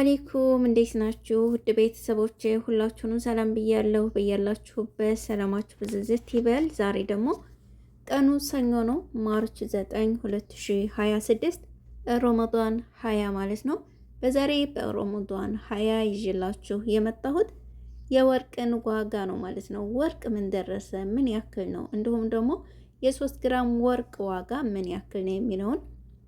አለይኩም፣ እንዴት ናችሁ? ውድ ቤተሰቦቼ ሁላችሁንም ሰላም ብያለሁ። በያላችሁበት ሰላማችሁ ብዝዝት ይበል። ዛሬ ደግሞ ቀኑ ሰኞ ነው፣ March 9 2026፣ ሮመዳን 20 ማለት ነው። በዛሬ በሮመዳን 20 ይዤላችሁ የመጣሁት የወርቅን ዋጋ ነው ማለት ነው። ወርቅ ምን ደረሰ፣ ምን ያክል ነው፣ እንዲሁም ደግሞ የ3 ግራም ወርቅ ዋጋ ምን ያክል ነው የሚለውን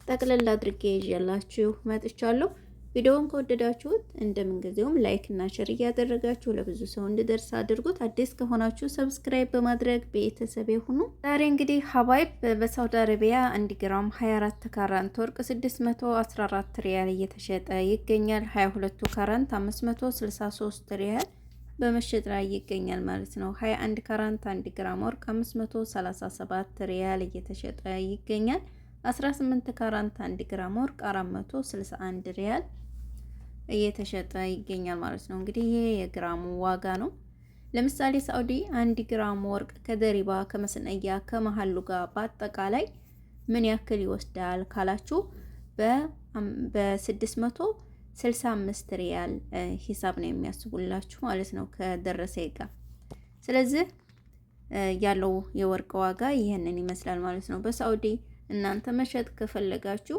ጠቅለል አድርጌ ይዤላችሁ መጥቻለሁ። ቪዲዮውን ከወደዳችሁት እንደምንጊዜውም like እና share እያደረጋችሁ ለብዙ ሰው እንዲደርስ አድርጉት። አዲስ ከሆናችሁ subscribe በማድረግ ቤተሰብ ሁኑ። ዛሬ እንግዲህ ሀባይብ በሳውዲ አረቢያ 1 ግራም 24 ካራንት ወርቅ 614 ሪያል እየተሸጠ ይገኛል። 22 ካራንት 563 ሪያል በመሸጥ ላይ ይገኛል ማለት ነው። 21 ካራንት 1 ግራም ወርቅ 537 ሪያል እየተሸጠ ይገኛል። 18 ካራንት 1 ግራም ወርቅ 461 ሪያል እየተሸጠ ይገኛል ማለት ነው። እንግዲህ ይሄ የግራሙ ዋጋ ነው። ለምሳሌ ሳኡዲ 1 ግራም ወርቅ ከ ضريبة፣ ከ مصنعية፣ ከመሀሉ ጋር በአጠቃላይ ምን ያክል ይወስዳል ካላችሁ በ665 ሪያል ሂሳብ ነው የሚያስቡላችሁ ማለት ነው ከደረሰ ጋር። ስለዚህ ያለው የወርቅ ዋጋ ይህንን ይመስላል ማለት ነው። በሳኡዲ እናንተ መሸጥ ከፈለጋችሁ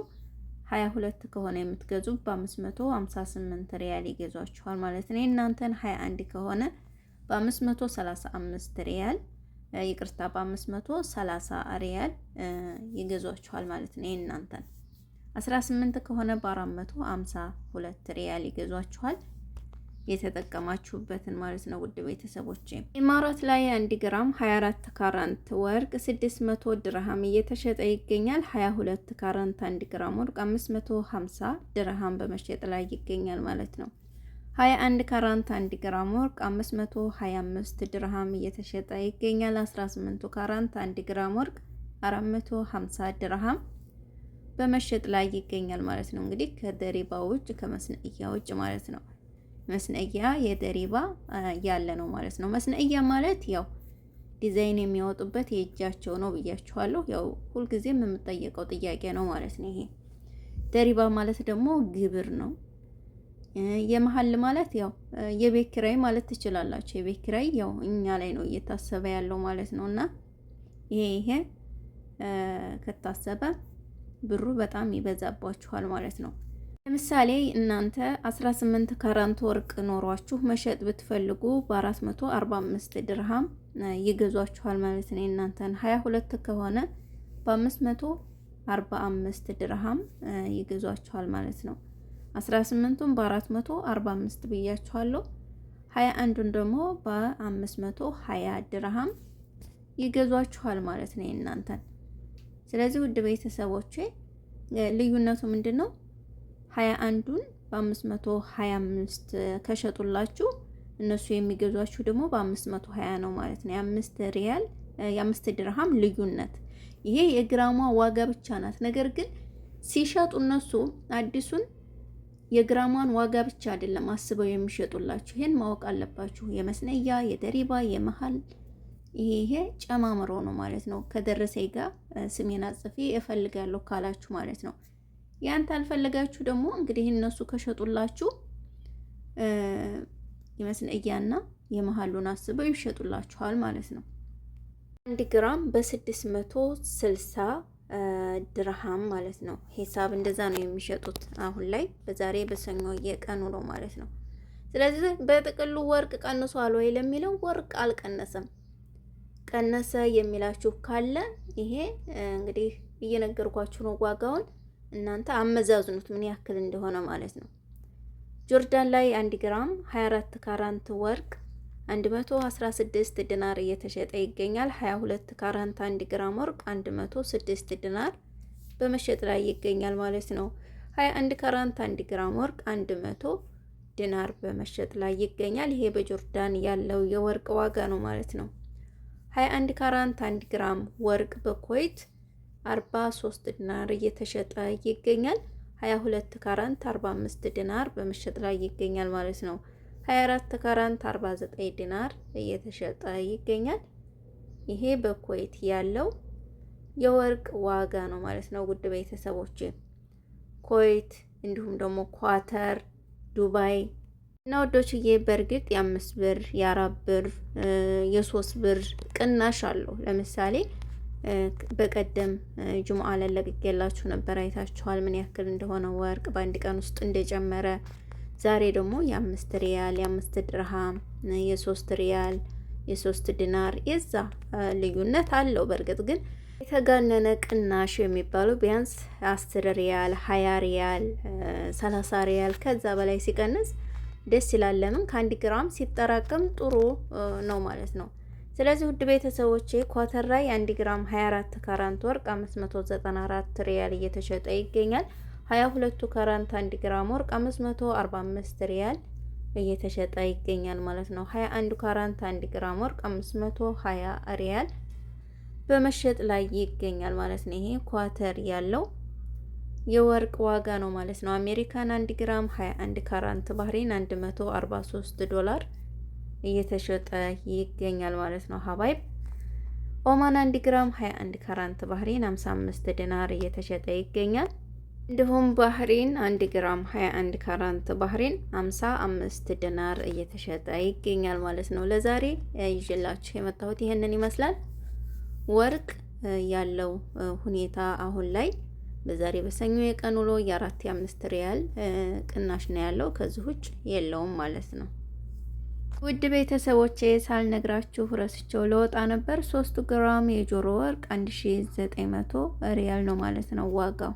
22 ከሆነ የምትገዙ በ558 ሪያል ይገዟችኋል ማለት ነው። እናንተን 21 ከሆነ በ535 ሪያል፣ ይቅርታ፣ በ530 ሪያል ይገዟችኋል ማለት ነው። እናንተን 18 ከሆነ በ452 ሪያል ይገዟችኋል የተጠቀማችሁበትን ማለት ነው። ውድ ቤተሰቦቼ፣ ኢማራት ላይ 1 ግራም 24 ካራንት ወርቅ 600 ድርሃም እየተሸጠ ይገኛል። 22 ካራንት 1 ግራም ወርቅ 550 ድርሃም በመሸጥ ላይ ይገኛል ማለት ነው። 21 ካራንት 1 ግራም ወርቅ 525 ድርሃም እየተሸጠ ይገኛል። 18 ካራንት 1 ግራም ወርቅ 450 ድርሃም በመሸጥ ላይ ይገኛል ማለት ነው። እንግዲህ ከ ضريبة ውጭ፣ ከ مصنعية ውጭ ማለት ነው። مصنعية የ ضريبة ያለ ነው ማለት ነው። مصنعية ማለት ያው ዲዛይን የሚያወጡበት የእጃቸው ነው ብያችኋለሁ። ያው ሁልጊዜም የምጠየቀው ጥያቄ ነው ማለት ነው። ይሄ ضريبة ማለት ደግሞ ግብር ነው። የ محل ማለት ያው የቤት ኪራይ ማለት ትችላላችሁ። የቤት ኪራይ ያው እኛ ላይ ነው እየታሰበ ያለው ማለት ነው። እና ይሄ ከታሰበ ብሩ በጣም ይበዛባችኋል ማለት ነው። ለምሳሌ እናንተ 18 ካራንት ወርቅ ኖሯችሁ መሸጥ ብትፈልጉ በ445 ድርሃም ይገዟችኋል ማለት ነው። እናንተን 22 ከሆነ በ545 ድርሃም ይገዟችኋል ማለት ነው። 18ቱን በ445 ብያችኋለሁ። 21ዱን ደግሞ በ520 ድርሃም ይገዟችኋል ማለት ነው የእናንተን። ስለዚህ ውድ ቤተሰቦቼ፣ ልዩነቱ ምንድን ነው? 21ዱን በ525 ከሸጡላችሁ እነሱ የሚገዟችሁ ደግሞ በ520 ነው ማለት ነው። የ5 ሪያል፣ የ5 ድርሃም ልዩነት። ይሄ የግራሟ ዋጋ ብቻ ናት። ነገር ግን ሲሸጡ እነሱ አዲሱን የግራሟን ዋጋ ብቻ አይደለም አስበው የሚሸጡላችሁ። ይሄን ማወቅ አለባችሁ። የ مصنعية፣ የ ضريبة፣ የ محل ይሄ ጨማምሮ ነው ማለት ነው። ከደረሰኝ ጋር ስሜን አጽፌ እፈልጋለሁ ካላችሁ ማለት ነው። ያን ካልፈለጋችሁ ደግሞ እንግዲህ እነሱ ከሸጡላችሁ የ مصنعية ና የ محل ኡን አስበው ይሸጡላችኋል ማለት ነው። 1 ግራም በ660 ድርሃም ማለት ነው። ሂሳብ እንደዛ ነው የሚሸጡት አሁን ላይ በዛሬ በሰኞ የቀን ውሎ ማለት ነው። ስለዚህ በጥቅሉ ወርቅ ቀንሷል ወይ ለሚለው ወርቅ አልቀነሰም። ቀነሰ የሚላችሁ ካለ ይሄ እንግዲህ እየነገርኳችሁ ነው ዋጋውን፣ እናንተ አመዛዝኑት ምን ያክል እንደሆነ ማለት ነው። ጆርዳን ላይ 1 ግራም 24 ካራንት ወርቅ 116 ዲናር እየተሸጠ ይገኛል። 22 ካራንት 1 ግራም ወርቅ 106 ዲናር በመሸጥ ላይ ይገኛል ማለት ነው። 21 ካራንት 1 ግራም ወርቅ 100 ዲናር በመሸጥ ላይ ይገኛል። ይሄ በጆርዳን ያለው የወርቅ ዋጋ ነው ማለት ነው። 21 ካራንት 1 ግራም ወርቅ በኩዌት 43 ዲናር እየተሸጠ ይገኛል። 22 ካራንት 45 ዲናር በመሸጥ ላይ ይገኛል ማለት ነው። 24 ካራንት 49 ዲናር እየተሸጠ ይገኛል። ይሄ በኩዌት ያለው የወርቅ ዋጋ ነው ማለት ነው። ውድ ቤተሰቦች፣ ኩዌት እንዲሁም ደግሞ ኳተር፣ ዱባይ እና ወዶችዬ በእርግጥ የ5 ብር፣ የ4 ብር፣ የ3 ብር ቅናሽ አለው። ለምሳሌ በቀደም ጁምአ ለቅቄላችሁ ነበር፣ አይታችኋል ምን ያክል እንደሆነ ወርቅ በአንድ ቀን ውስጥ እንደጨመረ። ዛሬ ደግሞ የ5 ሪያል፣ የ5 ድርሃም፣ የ3 ሪያል፣ የ3 ዲናር የዛ ልዩነት አለው። በእርግጥ ግን የተጋነነ ቅናሽ የሚባለው ቢያንስ 10 ሪያል፣ 20 ሪያል፣ 30 ሪያል ከዛ በላይ ሲቀንስ ደስ ይላል። ለምን ከ1 ግራም ሲጠራቀም ጥሩ ነው ማለት ነው። ስለዚህ ውድ ቤተሰቦቼ ኳተር ላይ 1 ግራም 24 ካራንት ወርቅ 594 ሪያል እየተሸጠ ይገኛል። 22ቱ ካራንት 1 ግራም ወርቅ 545 ሪያል እየተሸጠ ይገኛል ማለት ነው። 21 ካራንት 1 ግራም ወርቅ 520 ሪያል በመሸጥ ላይ ይገኛል ማለት ነው። ይሄ ኳተር ያለው የወርቅ ዋጋ ነው ማለት ነው። አሜሪካን 1 ግራም 21 ካራንት ባህሬን 143 ዶላር እየተሸጠ ይገኛል ማለት ነው። حبايب ኦማን 1 ግራም 21 ካራንት ባህሬን 55 ዲናር እየተሸጠ ይገኛል። እንዲሁም ባህሬን 1 ግራም 21 ካራንት ባህሬን 55 ዲናር እየተሸጠ ይገኛል ማለት ነው። ለዛሬ ይዤላችሁ የመጣሁት ይህንን ይመስላል። ወርቅ ያለው ሁኔታ አሁን ላይ በዛሬ በሰኞ የቀን ውሎ የ4 የ5 ሪያል ቅናሽ ነው ያለው። ከዚህ ውጭ የለውም ማለት ነው። ውድ ቤተሰቦቼ ሳልነግራችሁ ረስቸው ለወጣ ነበር። 3 ግራም የጆሮ ወርቅ 1900 ሪያል ነው ማለት ነው ዋጋው።